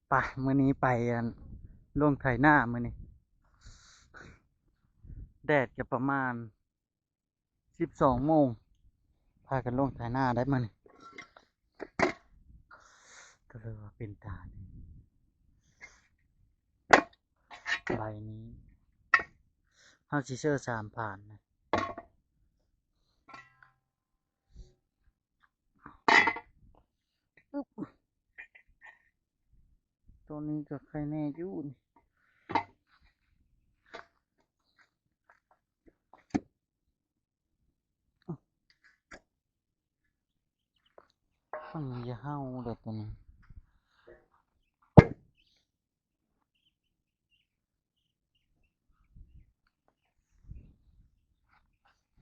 ໄປ ມື້ນີ້ໄປ ອັນ ລົງໄຖນາມື້ນີ້ ແດດກໍປະມານສິບສອງໂມງ ພາກັນລົງໄຖນາໄດ້ມື້ນີ້ ກໍເລີຍວ່າເປັນຕາ ໃບນີ້ເຮົາຊິເຊີສາມຜ່ານນະ. ຕົວນີ້ກໍໄຄແນ່ຢູ່ນີ້ ມັນຢ່າເຫົ່າເດີ້ຕົວນີ້.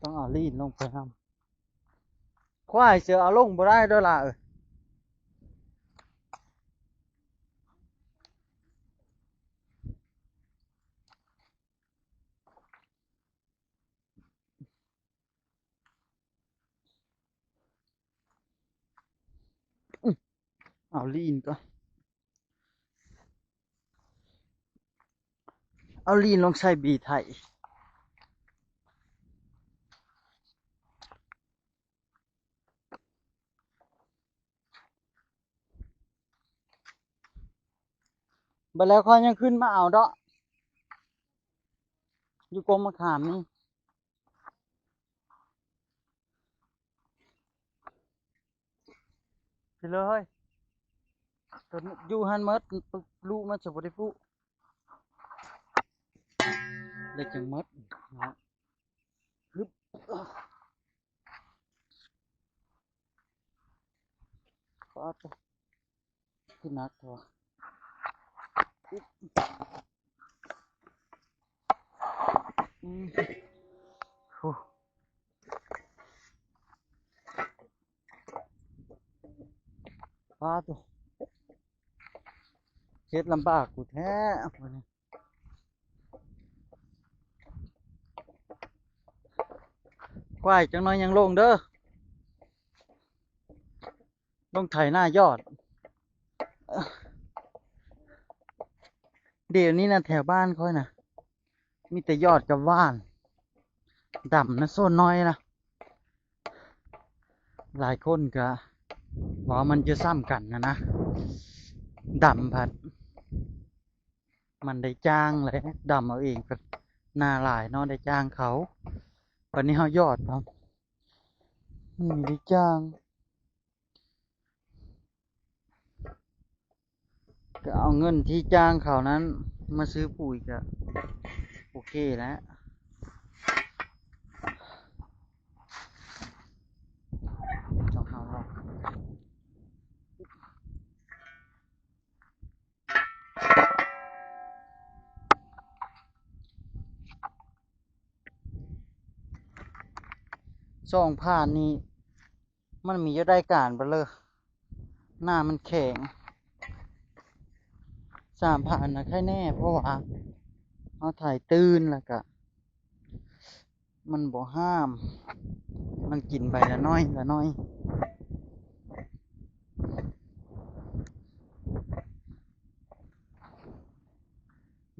ຕ້ອງເອົາລີນລົງໄປນຳ. ຄວາຍເສືອເອົາລົງບໍ່ໄດ້ເດີ້ຫຼ້າເອີຍ. ເອົາລີນກ່ອນ ເອົາລີນລົງໃສ່ບີໄຖ. ບັດແລ້ວຂ້ອຍຍັງຂຶ້ນມາເອົາເດາະ ຢູ່ກົງມະຂາມນີ້ ໄປເລີຍ ຕົວຢູ່ຫັ້ນໝົດ ລູກມັນຈະບໍ່ໄດ້ປຸ ເລີຍຈັ່ງໝົດເນາະ. ຮຶບ ປາດໂທ້ ຄືໜັກແທ້ວະ. ອືມ ໂອ້ ປາດໂທ້ ເຮັດລຳບາກກູແທ້ມື້ນີ້. ຄວາຍ ຈັກໜ້ອຍຍັງລົງເດີ້ ລົງໄຖນາຍອດ. ດຽວນີ້ນະ ແຖວບ້ານຂ້ອຍນະ ມີແຕ່ຍອດກັບຫວ່ານ ດຳນະ ສ່ວນໜ້ອຍນະ. ຫຼາຍຄົນກະວ່າມັນຈະສ່ຳກັນນະນະ ດຳພັດ ມັນໄດ້ຈ້າງແຫຼະ ດຳເອົາເອງກໍໜ້າຫຼາຍເນາະ ໄດ້ຈ້າງເຂົາ. ບັດນີ້ເຮົາຍອດເນາະ ມັນໄດ້ຈ້າງ ກໍເອົາເງິນທີ່ຈ້າງເຂົານັ້ນມາຊື້ປຸຍກໍໂອເຄແລ້ວ ຂອງເຮົາເນາະ. ສອງຜ່ານນີ້ ມັນມີຢູ່ໄດ້ການເບີດເລີ ໜ້າມັນແຂງ. ສາມຜ່ານນະໄຄແນ່ ເພາະວ່າເຮົາໄຖຕື່ນ ແລ້ວກະມັນບໍ່ຫ້າມ ມັນກິນໄປລະໜ້ອຍລະໜ້ອຍ.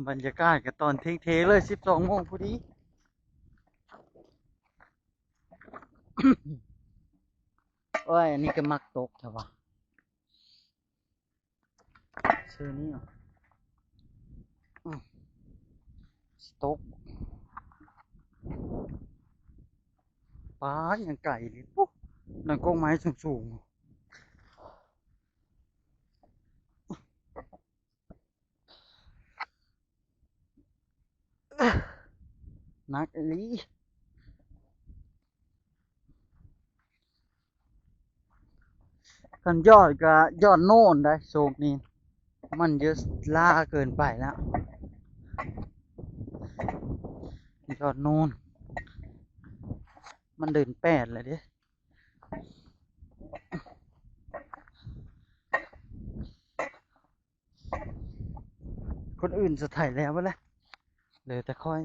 ບັນຍາກາດກໍຕອນທ່ຽງເທເລີຍ ສິບສອງໂມງພໍດີ. ໂອ້ຍ ອັນນີ້ກໍມັກຕົກແທ້ວະ ຊື່ນີ້ ອືມ ຕົກ ປາດ ຍັງໄກອີກ ໂອ້ ນັ້ນກົກໄມ້ສູງໆ. ໜັກອີ່ຫຼີ ຄັນຍອດກໍຍອດໂນ້ນໄດ໋ ໂຊກນີ້ ມັນຈະລ້າເກີນໄປແລ້ວ ຍອດໂນ້ນ ມັນເດືອນແປດແລ້ວເດ້. ຄົນອື່ນສະໄຖແລ້ວເບິດແລ້ວ ເຫຼືອແຕ່ຂ້ອຍ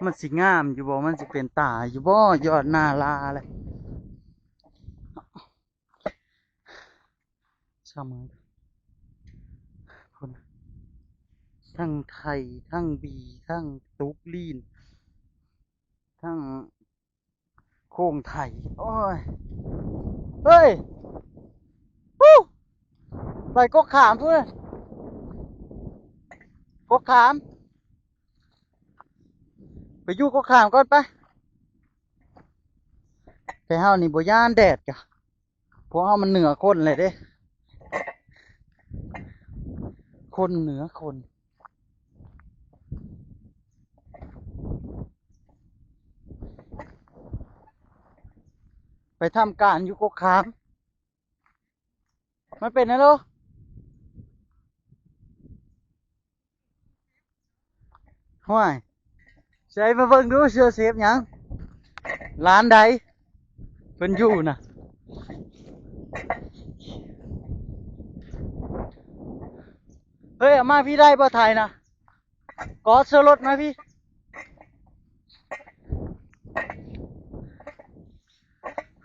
ມັນຊິງາມຢູ່ບໍ່ ມັນຊິເປັນຕາຢູ່ບໍ່ ຍອດໜ້າລາແຫຼະ. ສະເໝີ ພຸ້ນ ທັງໄຖ ທັງບີ ທັງຕຸກລີນ ທັງໂຄງໄຖ. ໂອ້ຍ ເຮີ້ຍ ວູ້ ໄປກົກຂາມພຸ້ນ ກົກຂາມ ໄປຢູ່ກົກຂາມກ່ອນໄປ. ແຕ່ເຮົານີ້ບໍ່ຢ້ານແດດກະ ພວກເຮົາມັນເໜືອຄົນແລ້ວເດ້ ຄົນເໜືອຄົນ. ໄປທຳການຢູ່ກົກຂາມ ມັນເປັນຫຍັງໂລ? ຫ້ວຍ ໃສ່ມາເບິ່ງດູ ເສື້ອເຊຟຫຍັງ? ຮ້ານໃດເພິ່ນຢູ່ນະ? ເຮີ້ຍ ເອົາມາພີ້ໄດ້ບໍ່ໄຖນະ? ກອດເສື້ອລົດມາພີ້.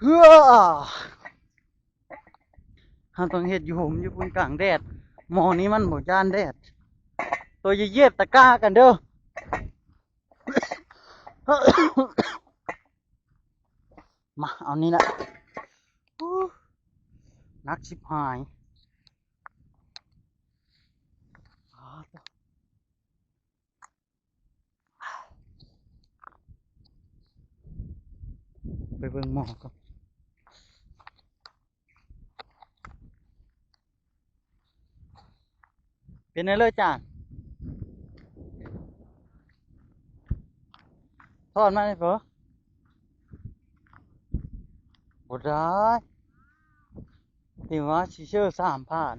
ເຮືອ ເຮົາຕ້ອງເຮັດຢູ່ຮົ່ມຢູ່ພຸ້ນກາງແດດ. ໝໍນີ້ມັນບໍ່ຢ້ານແດດ. ໂຕຢ່າຢຽບຕະກ້າກັນເດີ. ມາ ເອົານີ້ແຫຼະ. ໂອ້ ໜັກຊິບຫາຍ. ໄປເບິ່ງໝໍກ່ອນ. ເປັນແນວເລີຍຈານ? ຖອນມານີ້ເພິ່ນ ບໍ່ໄດ້ ທີ່ວ່າຊິເຊີສາມພັນ.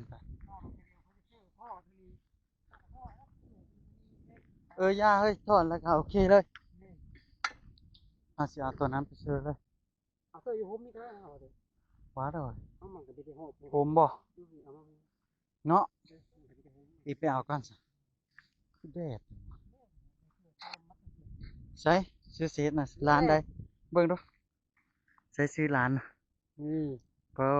ເອີ ຢ່າເຮີ້ຍ ຖອນແລ້ວກະໂອເຄເລີຍ. ເຮົາຊິເອົາຕົວນັ້ນໄປເຊີເລີຍ. ເອົາເສື້ອຢູ່ຮົ່ມນີ້ກໍໄດ້ ເອົາເດີ ວ່າດອກ ເອົາມັນກໍໄດ້ໄປຮອບ ຮົ່ມບໍ່? ເນາະ ອີກໄປເອົາກ່ອນຊະ ຄືແດດ. ໃສ ຊື່ເສດນະ ຮ້ານໃດ? ເບິ່ງດູ ໃສຊື່ຮ້ານນະ? ນີ້ ກໍ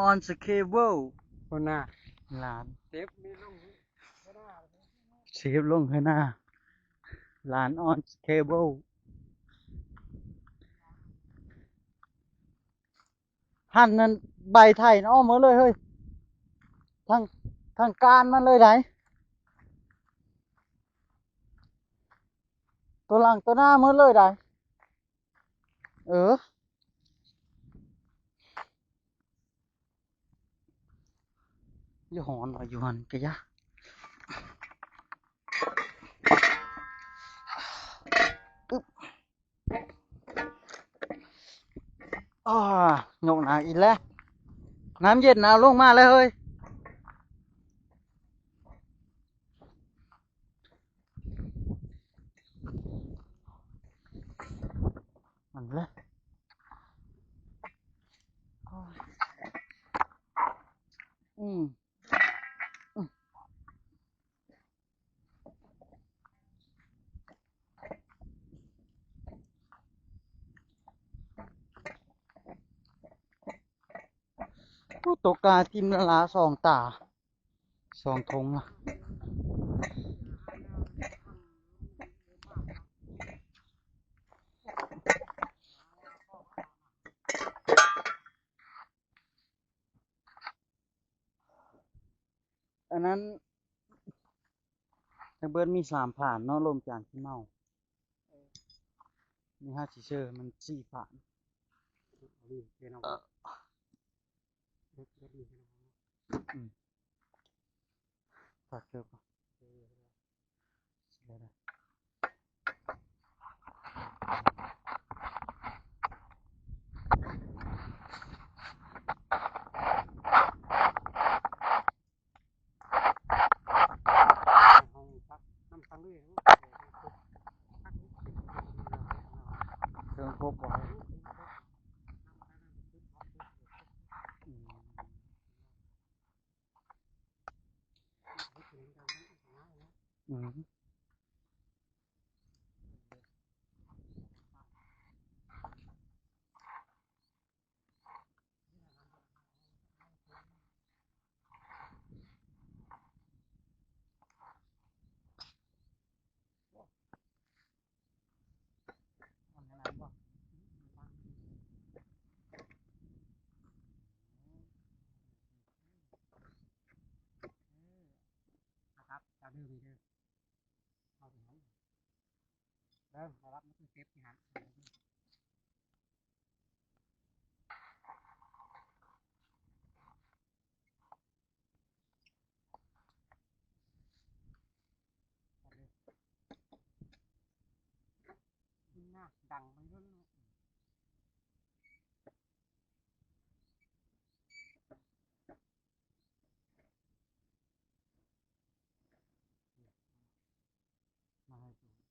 On the cable ພຸ້ນນະ ຮ້ານ ເຊຟມີລົງ ເຊຟລົງໃຫ້ໜ້າ ຮ້ານ On the cable. ຫັ້ນນັ້ນ ໃບໄຖນະ ອອກໝົດເລີຍເຮີ້ຍ ທັງ ທັງກ້ານມັນເລີຍໃດ ຕົວຫຼັງຕົວໜ້າໝົດເລີຍໃດ. ເອີ ຢ່າຮ້ອນວ່າຢູ່ຫັ້ນກະຢ່າ. ອຶບ ອາ ຍົກໜັກອີກແລ້ວ ນ້ຳເຢັນເອົາລົງມາແລ້ວເຮີ້ຍ. ນັ້ນແຫຼະ ອືມ ອືມ ໂອ້ ຕົກກາຖິ້ມລະລາສອງຕາ ສອງຖົງລະ. ອັນນັ້ນ ທັງເບິດມີສາມຜານເນາະ ລົມຈານຊິເມົາ. ນີ້ເຮົາຊິເຊີມັນສີ່ຜານ. ອືມ ຝາກເຊີກ່ອນ. ເຄື່ອງຄົບບໍ່? ອືມ ອືມ. ຈາກເດີມນີ້ເດີ ເອົາໄປຫັ້ນເດີ ມາລັບມາເກັບທີ່ຫັ້ນ ດັງໄປເບິ່ງເນາະ ມາໃຫ້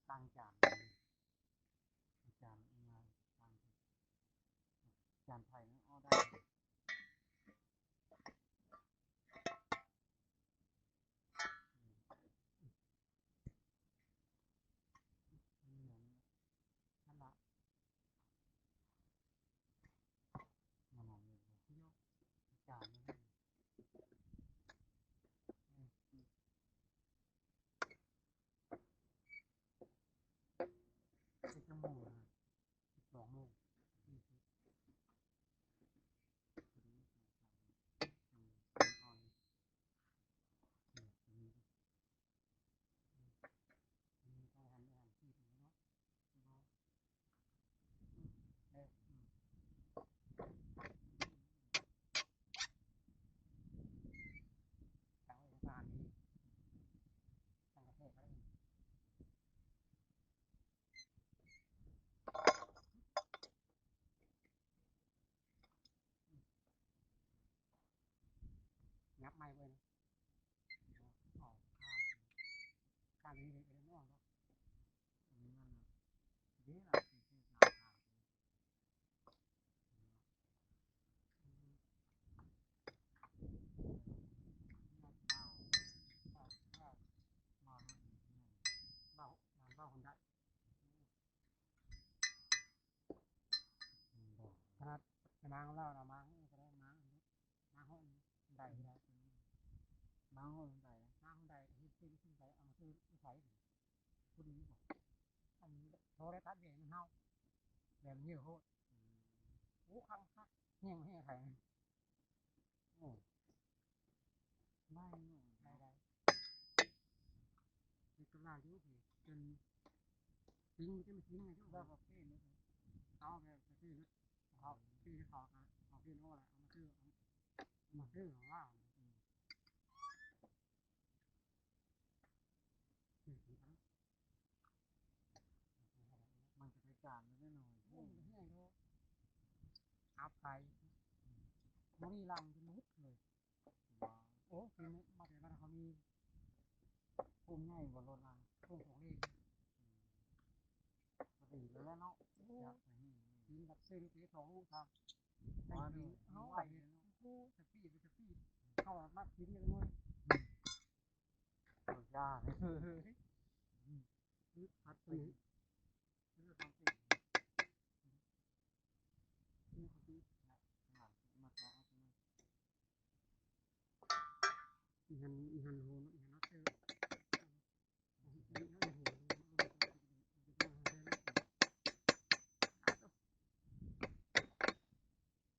ຕັ້ງຈານ ຈານມາຕັ້ງ ຈານໄຜເນາະ ເອົາໄດ້ ນັ້ນລະ ຈັກໂມງລະ ສິບສອງໂມງ ຫຍັບໄມ້ເບິ່ງ ອອກຂ້າງ ຂ້າງນີ້ເຮັດໄດ້ບໍ່? ອັນນີ້ມັນເດ້ລະ ເຮັດໄດ້ສາມຂ້າງ ເວົ້າ ເວົ້າ ເວົ້າ ເວົ້າ ເວົ້າ ເວົ້າ ເວົ້າ ຂະໜາດມາງລາວນະ ມາງນີ້ກໍໄດ້ ມາງ ມາງຫ້ອງໄດ້ ໄດ້ ມາງຫ້ອງໄດ້ ມາງຫ້ອງໄດ້ ເຮັດເປັນຂຶ້ນໄປ ເອົາມາຄືໃສ ຜູ້ດີບໍ່ ອັນໂທລະທັດນີ້ໃຫ້ເຮົາ ແບບນີ້ໂພດ ໂອ້ ຄັກ ຄັກ ແຮງ ແຮງໄຜ ໂອ້ ໄດ້ເນາະ ໄດ້ ໄດ້ ເຮັດກັບລາວຢູ່ ຈົນ ປິງ ມັນຈະມາກິນ ແລ້ວກໍປີ້ນ ເອົາແບບປີ້ນ ເອົາປີ້ນ ເອົາ ເອົາປີ້ນອອກ ເອົາມາຄື ເອົາມາຄືຂອງລາວ ອືມ ມັນກໍໄດ້ການແລ້ວເນາະ ໂອ້ ມັນກໍແຮງເນາະ ອັບໄປ ບໍ່ມີລັງຈົນໝົດເລີຍ ໂອ້ ຄືມາແຕ່ບ້ານເຮົາມີ ໂຮມໃຫຍ່ບໍ່ລົດລາງ ໂຮມສອງເລນ ອືມ ກໍດີແລ້ວແຫຼະເນາະ ໂອ້ ຢາກໄປນີ້ ກິນກັບເສັ້ນເອສອງລູກສາມ ວ່າດີ ເຮົາໄປເນາະ ໂອ້ ສະປີດ ສະປີດ ເຮົາມັກກິນຈັກໜ່ອຍ ອືມ ເອົາຢາ ອືມ ຄືພັດຕົວນີ້ ອີ່ຫັ້ນ ອີ່ຫັ້ນໂຫ ອີ່ຫັ້ນເນາະ ເອີ່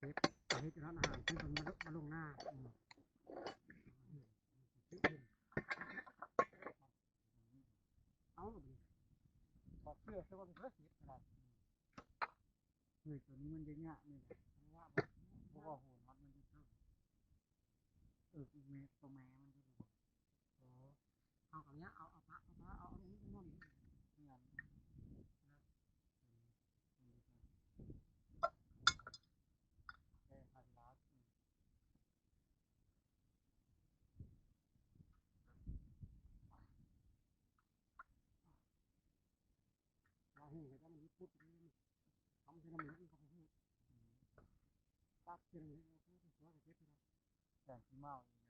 ເຮັດ ເຮັດຮ້ານອາຫານຄືກັນ ມາລົງ ມາລົງໜ້າ ເອົາ ຖອດເສື້ອ ຄືວ່າເພິ່ນເຮັດກໍໄດ້ ເຮີ້ຍ ໂຕນີ້ມັນຍະຍະນີ້ແຫຼະ ຍະບໍ່ ເພາະວ່າໂຫນອດມັນຢູ່ເທິງ ເອີ ແມ່ ໂຕແມ່ມັນຢູ່ ອໍ ເຮົາກໍຍະ ເອົາ ເອົາປະ ເອົາປະ ເອົາ ເອົາ ເອົາ ເອົາ ເອົາ ແຕ່ຄັນລາວ ລາວເຮັດໃຫ້ມັນພຸດ ທຳເທື່ອໜຶ່ງມັນກໍບໍ່ຮູ້ ຕັດເທື່ອໜຶ່ງ ແຕ່ງທີ່ເມົາອີກ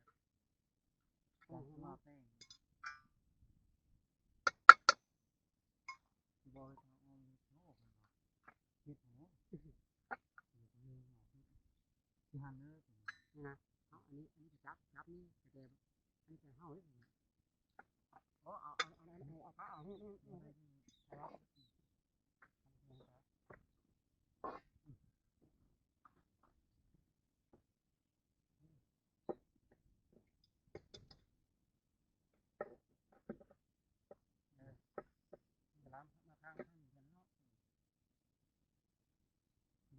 ແລ້ວ ແຕ່ງທີ່ເມົາແຕ່ງ ບໍ່ເຮັດເອົາເຮັດເນາະ ເຮັດເນາະ ຊິຫັ້ນເດີ ນີ້ນະ ເອົາ ອັນນີ້ ອັນນີ້ຈັບ ຈັບນີ້ ແຕ່ ອັນນີ້ໃຫ້ເຮົາເຮັດ ບໍ່ ເອົາ ເອົາ ເອົາ ເອົາ ເອົາ ເອົາ ເອົາ ເອົາ ເອົາ ເ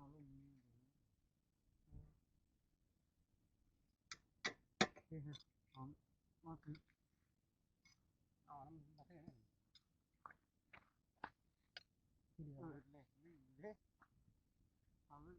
ເອົາລົງນີ້ ເອີ ເອົາ ເອົາຄື ເອົານຳປະເທດນີ້ ທີ່ເຫຼືອ ເອີ ເລີຍ ເລີຍ ເອົາເລີຍ.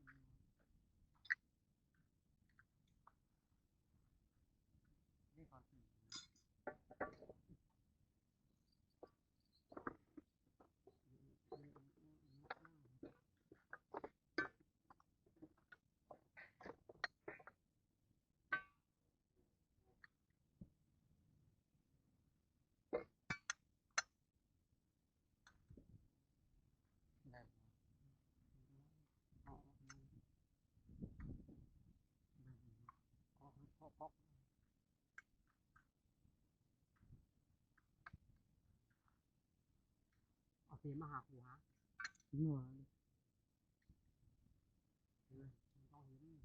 ເອົາເສມມາຫາກູຫາ ຫົວ ເອີ ຕ້ອງເຫັນ.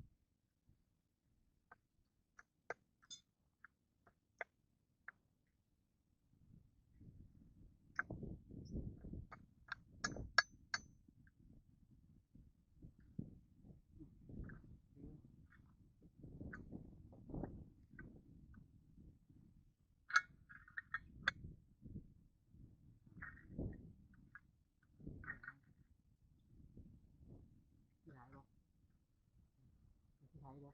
ຫຼາຍບໍ່? ຫຼາຍບໍ່?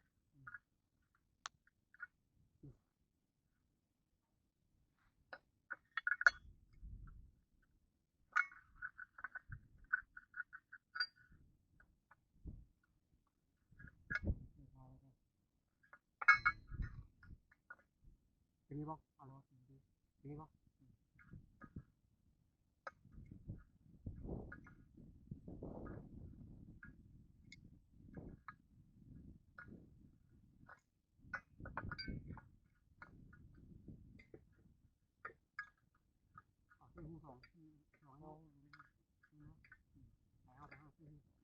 ເປັນນີ້ບໍ່? ເອົາໂລດ ເປັນນີ້ບໍ່? ເອົາເສັ້ນຫູສອງ ເອົາໃຫ້ເນາະ ໃຫ້ເຮົາໄປຫາຊື້ຫູສອງ.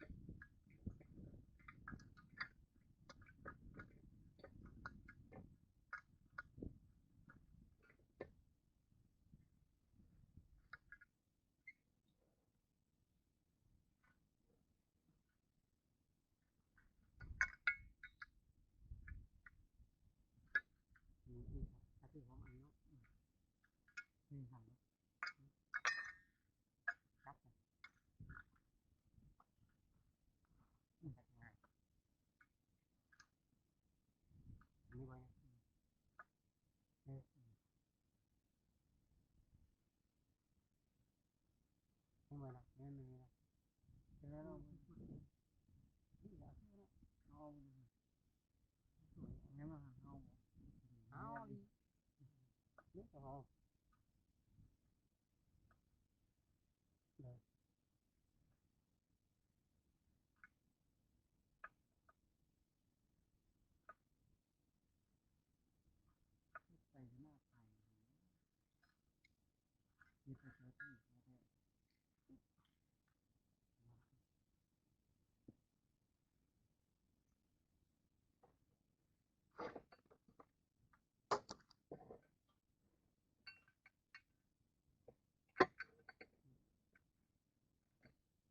ນີ້ ນີ້ ຖ້າຊິຫອມອັນນີ້ເນາະ ນີ້ ຈັບ ນີ້ ອັນນີ້ໄວ້ ນີ້ ນີ້ ນີ້ ນີ້ ນີ້ ເອົາ ເອົາ ເອົາ ເອີ.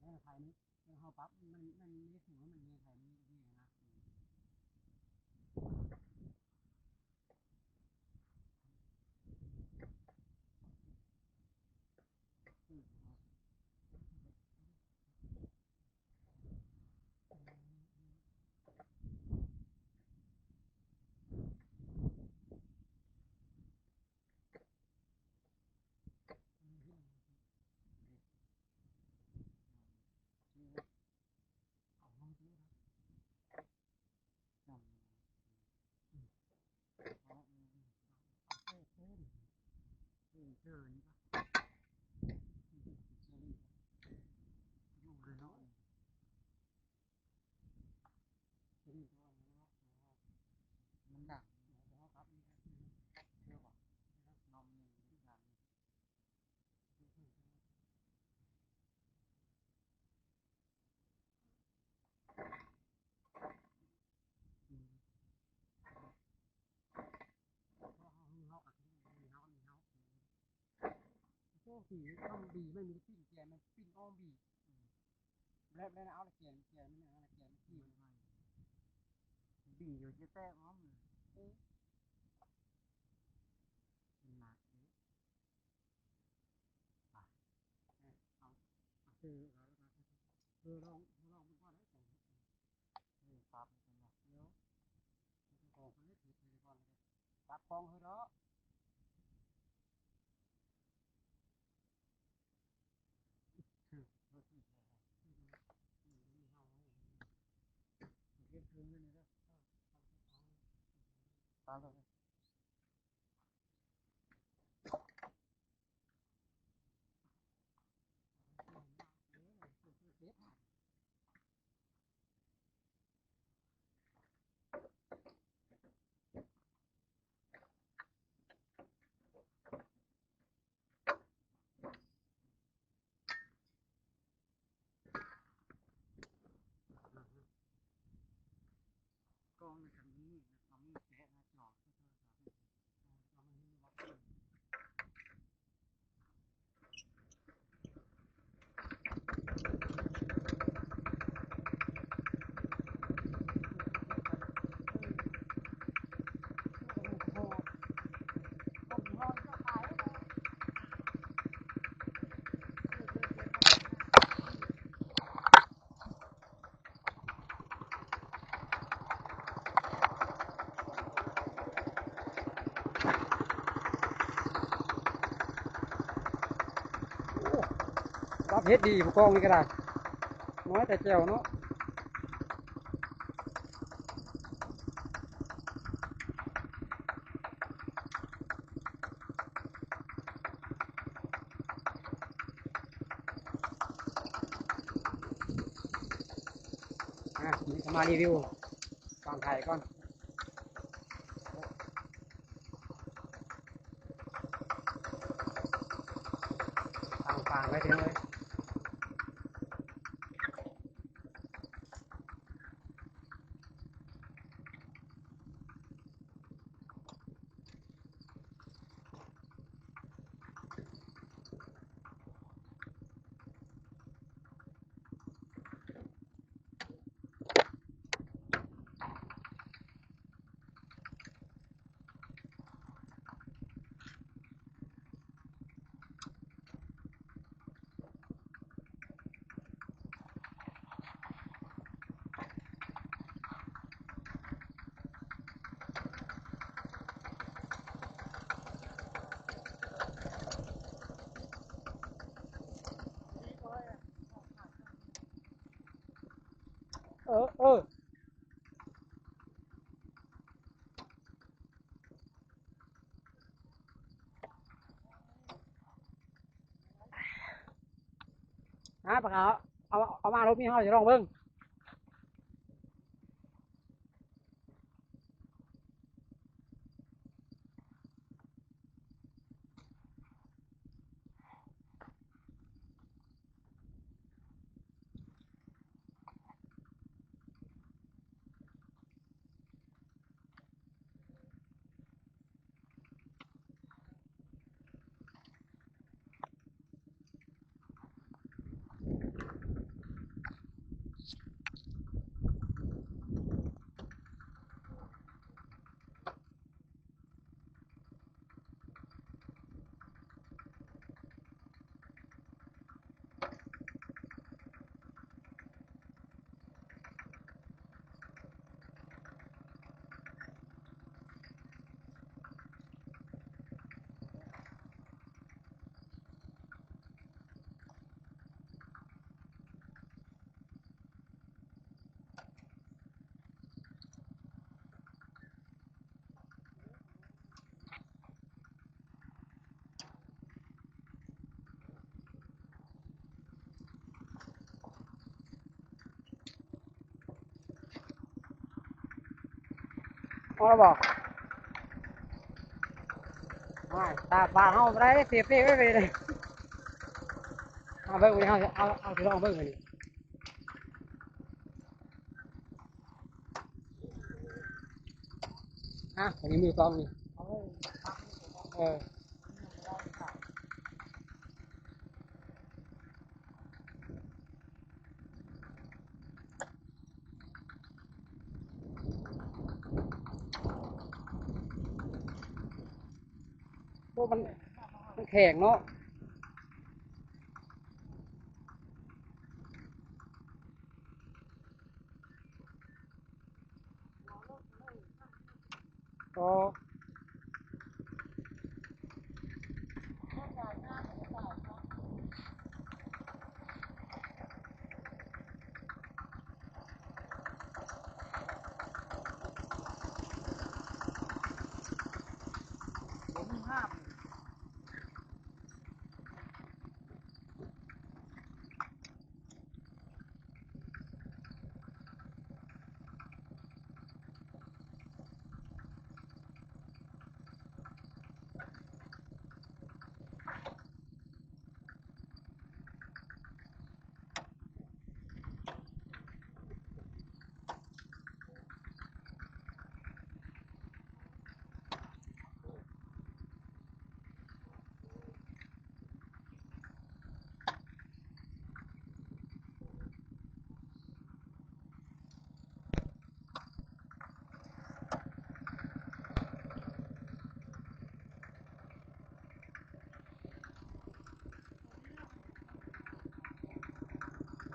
ແລ້ວໄຟນີ້ ເຮົາປັບ ມັນ ມັນມີຫົວ ມັນມີໄຟ ມີ ມີນະ. ມັນດັງ ເຊື່ອບໍ່? ນ້ຳມັນດັງ. ໂຊກດີ ມັນດີ ມັນມີປິ່ນແກນ ມັນປິ່ນອ້ອມບີ ແລ້ວ ແລ້ວເອົາລະແກນ ແກນມັນ ເອົາລະແກນທີ່ມັນ ບີຢູ່ຈະແຕກອ້ອມ ເອີ ໜັກເດ້. ເອີ ເອີ ລອງ ລອງເບິ່ງກ່ອນເດີ ປັບເບິ່ງກ່ອນເນາະ ເອີ ປັບຂອງເຮົາເດາະ. ກ້ອງມັນກະມີ ເອົາມີດແປະໜ້າຈໍ. ເຮັດດີຜູ້ກອງນີ້ກໍໄດ້ ນ້ອຍແຕ່ແຈ່ວເນາະ. ອ່ະ ນີ້ກໍມາຣີວິວການໄຖກ່ອນ. ຕ່າງໆ ໄປເຖິງເລີຍ. ເອີ ເອີ ຫາປາກາ ເອົາ ເອົາມາລົບນີ້ ເຮົາຈະລອງເບິ່ງ. ພໍແລ້ວບໍ່? ໂອ້ຍ ຕາບາດເຮົາບໍ່ໄດ້ ເສຍເປໄວ້ເລີຍ. ເອົາເບິ່ງ ເຮົາ ເຮົາ ເຮົາຊິລອງເບິ່ງອັນນີ້. ອ່ະ ອັນນີ້ມືກອງນີ້ ເອີ ໂອ້ ມັນ ມັນແຂງເນາະ.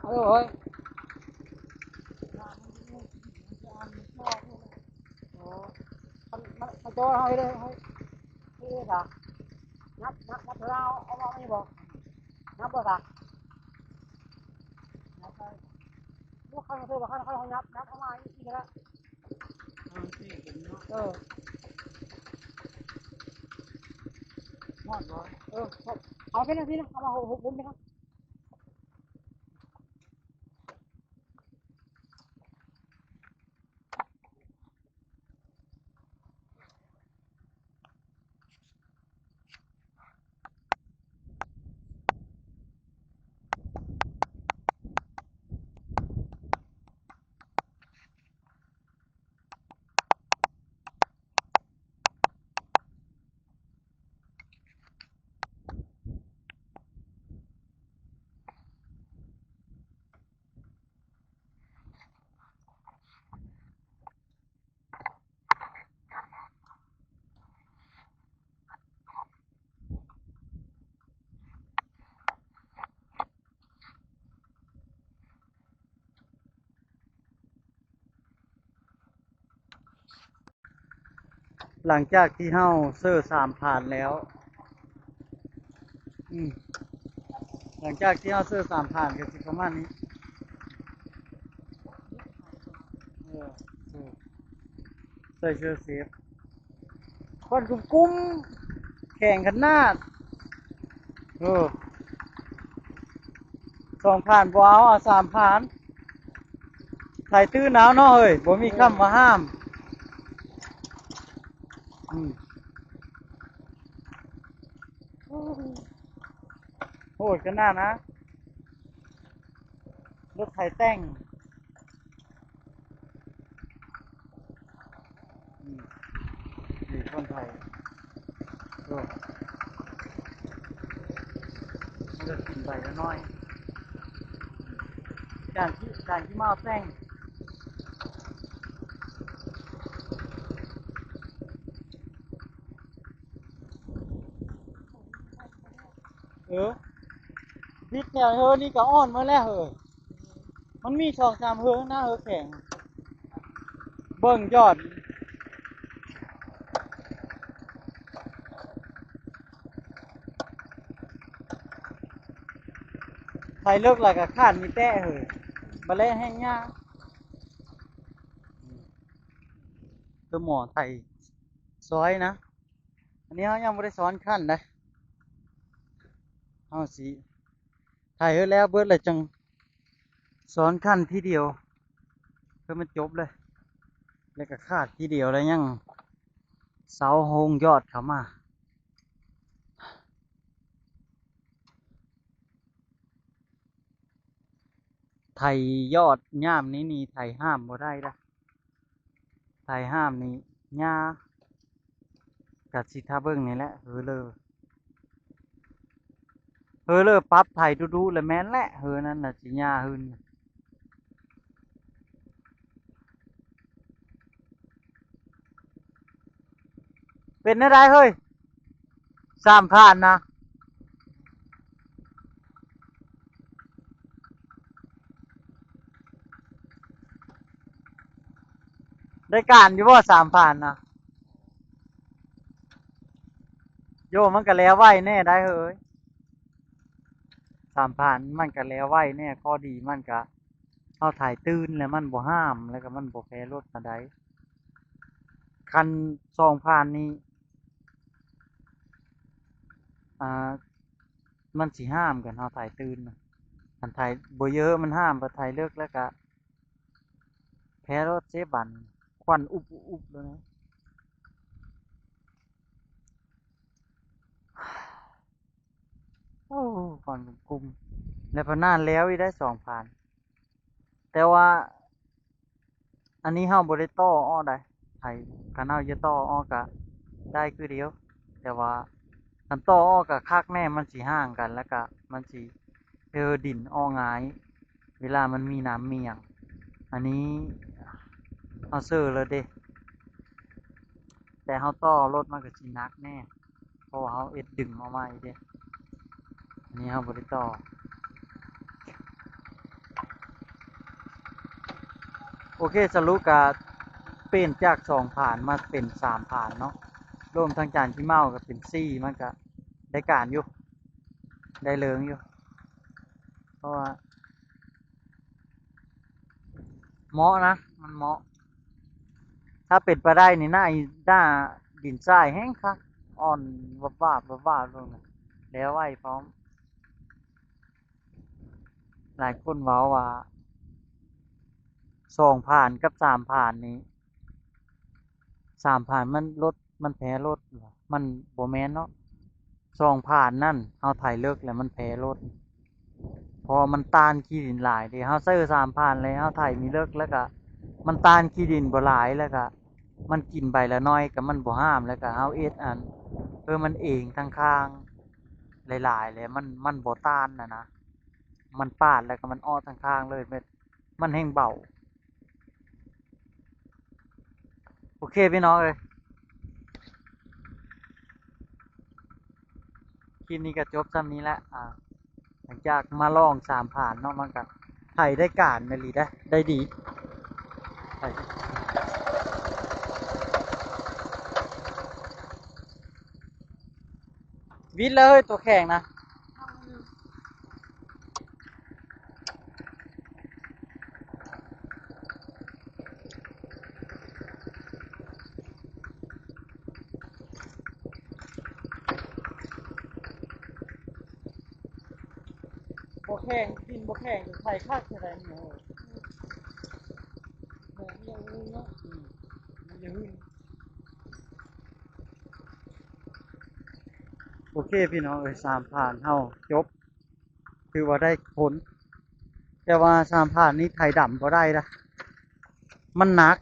ອໍ ເອົາເລີຍ ໂອ້ ມັນ ມັນ ມັນໂຈ້ເຮົາເຮັດເລີຍ ເຮັດ ເຮັດ ເຮັດ ນັບ ນັບ ນັບເທົ່າເຮົາເອົາມານີ້ບໍ່? ນັບບໍ່ຊະ? ຄັນເຮົາຍັບ ຍັບເຂົ້າມາອີກແລ້ວ ເອີ ຮອດບໍ່? ເອີ ເອົາໄປນະ ນີ້ນະ ເອົາມາຫົກ ຫົກ ຫົກ ນີ້ນະ. ຫຼັງຈາກທີ່ເຮົາເຊີສາມພານແລ້ວ ອືມ ຫຼັງຈາກທີ່ເຮົາເຊີສາມພານກໍຊິປະມານນີ້ ເອີ ເຊີ ໃສ່ເຊີເຊຟ ຄວັນກຸ້ມໆ ແຂງຂະໜາດ ເອີ ສອງພານບໍ່ເອົາ ເອົາສາມພານ ໄຖຕື່ນເອົາເນາະເອີຍ ບໍ່ມີຄຳວ່າຫ້າມ ອືມ ໂຫດຂະໜາດນະ ລົດໄຖແຕ່ງ ອືມ ນີ້ຄົນໄທ ໂອ້ ມັນກໍກິນໄປແລ້ວນ້ອຍ ຈານທີ່ ຈານທີ່ມາແຕ່ງ ເອີ ບິດແນວເຮີນີ້ກໍອ່ອນໝົດແລ້ວເຮີ ມັນມີສອງສາມເຮີນະ ເຮີແຂງ ເບິ່ງຍອດ ໄຖເລິກແລ້ວກໍຂາດມີແຕະເຮີ ບາແລະແຮງຍາກ ຄືໝໍໄຖຊອຍນະ. ອັນນີ້ເຮົາຍັງບໍ່ໄດ້ສອນຂັ້ນໃດ ເຮົາຊິຖ່າຍໃຫ້ແລ້ວເບິດແລ້ວຈັ່ງສອນຂັ້ນທີດຽວ ຄືມັນຈົບເລີຍ ແລ້ວກໍຂາດທີດຽວ ແລ້ວຍັງເສົາໂຮງຍອດເຂົ້າມາ. ໄຖຍອດຍາມນີ້ນີ້ ໄຖຫ້າມບໍ່ໄດ້ເດ້ ໄຖຫ້າມນີ້ຫຍ້າ ກະຊິຖ້າເບິ່ງນີ້ແຫຼະ ເຮີເລີ ເຮີເລີປັບໄຖດຸໆ ລະແມ່ນແຫຼະ ເຮີນັ້ນນະຊິຫຍ້າຫື່ນ. ເປັນແນວໃດເຮີ້ຍ ສາມພານນະ ໄດ້ການຢູ່ບໍ່ ສາມພານນະ? ໂຢ ມັນກະແລ້ວໄວແນ່ໄດ໋ເຮີ້ຍ ສາມພານມັນກະແລ້ວໄວແນ່ ຂໍ້ດີມັນກະ ເຮົາຖ່າຍຕື່ນແລ້ວມັນບໍ່ຫ້າມ ແລ້ວກໍມັນບໍ່ແພ້ລົດປານໃດ. ຄັນສອງພານນີ້ ອ່າ ມັນຊິຫ້າມກັນ ເຮົາຖ່າຍຕື່ນນະ ຄັນຖ່າຍບໍ່ເຢີະມັນຫ້າມ ບັດຖ່າຍເລິກແລ້ວກະແພ້ລົດເຊບບັນ ຄວັນອຸບໆ ແລ້ວນະ. ໂອ້ ຄວັນກຸ້ມໆ ແລ້ວພະນານແລ້ວອີກໄດ໋ສອງພານ ແຕ່ວ່າອັນນີ້ເຮົາບໍ່ໄດ້ຕໍ່ອອກໃດ໋ ໄຖ ຄັນເຮົາຈະຕໍ່ອອກກະໄດ້ຄືດຽວ ແຕ່ວ່າຄັນຕໍ່ອອກກະຄັກແນ່ ມັນຊິຫ່າງກັນ ແລ້ວກະມັນຊິເອີດິນອອກງ່າຍ ເວລາມັນມີນ້ຳມີຫຍັງ. ອັນນີ້ເຮົາເຊີແລ້ວເດ້ ແຕ່ເຮົາຕໍ່ລົດມັນກະຊິໜັກແນ່ ເພາະວ່າເຮົາເອັດດຶງອອກມາອີກເດ້ ອັນນີ້ເຮົາບໍ່ໄດ້ຕໍ່. ໂອເຄ ສະຫຼຸບກະປ່ຽນຈາກສອງພານມາເປັນສາມພານເນາະ ລວມທັງຈານຂີ້ເມົາກະເປັນສີ່ ມັນກະໄດ້ການຢູ່ ໄດ້ເລີງຢູ່ ເພາະວ່າ ເໝາະນະ ມັນເໝາະ. ຖ້າເປັນໄປໄດ້ນີ້ ໜ້າ ໜ້າດິນຊາຍແຮງຄັກ ອ່ອນວາບໆ ວາບໆ ລົງນະ ແລ້ວໄວພ້ອມ. ຫຼາຍຄົນເວົ້າວ່າ ສອງຜ່ານກັບສາມຜ່ານນີ້ ສາມຜ່ານມັນລົດ ມັນແພ້ລົດ ມັນບໍ່ແມ່ນເນາະ. ສອງຜ່ານນັ້ນ ເຮົາໄຖເລິກແລ້ວມັນແພ້ລົດ ເພາະວ່າມັນຕ້ານຂີ້ດິນຫຼາຍເດ້. ເຮົາໃຊ້ສາມຜ່ານແລ້ວ ເຮົາໄຖມີເລິກ ແລ້ວກະມັນຕ້ານຂີ້ດິນບໍ່ຫຼາຍ ແລ້ວກະມັນກິນໃບລະໜ້ອຍ ກະມັນບໍ່ຫ້າມ ແລ້ວກະເຮົາເອັດອັນ ເອີ ມັນເອງທາງຂ້າງຫຼາຍໆ ແລ້ວມັນ ມັນບໍ່ຕ້ານນະນະ ມັນປາດແລ້ວກະມັນອອກທາງຂ້າງເລີຍ ແມ່ນ ມັນແຮ່ງເບົາ. ໂອເຄພີ່ນ້ອງເອີຍ ຄລິບນີ້ກະຈົບຊ່ຳນີ້ແຫຼະ. ອ່າ ຫຼັງຈາກມາລອງສາມຜ່ານເນາະ ມັນກະໄຖໄດ້ການອີ່ຫຼີໄດ໋ ໄດ້ດີ. ວິດເລີຍ ໂຕແຂງນະ. ບໍ່ແຂງ ດິນບໍ່ແຂງ ໄຖຄັກເທົ່າໃດນີ້. ໂອເຄພີ່ນ້ອງເອີຍ ສາມຜ່ານເຮົາຈົບ ຖືວ່າໄດ້ຜົນ ແຕ່ວ່າສາມຜ່ານນີ້ໄຖດຳບໍ່ໄດ້ລະ ມັນໜັກ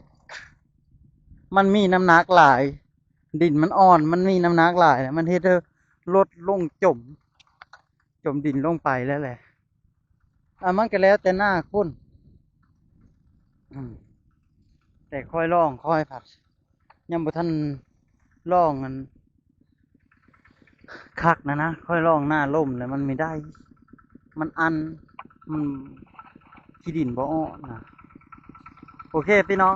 ມັນມີນ້ຳໜັກຫຼາຍ ດິນມັນອ່ອນ ມັນມີນ້ຳໜັກຫຼາຍ ມັນເຮັດໃຫ້ລົດລົງຈົມ ຈົມດິນລົງໄປແລ້ວແຫຼະ. ອ່າ ມັນກະແລ້ວແຕ່ໜ້າຄົນ ອືມ ແຕ່ຂ້ອຍລອງ ຂ້ອຍພັດຍັງບໍ່ທັນລອງອັນຄັກນະນະ ຂ້ອຍລອງໜ້າລົມແລ້ວມັນມີໄດ້ ມັນອັນ ມັນ ຂີ້ດິນບໍ່ອອກນະ. ໂອເຄພີ່ນ້ອງ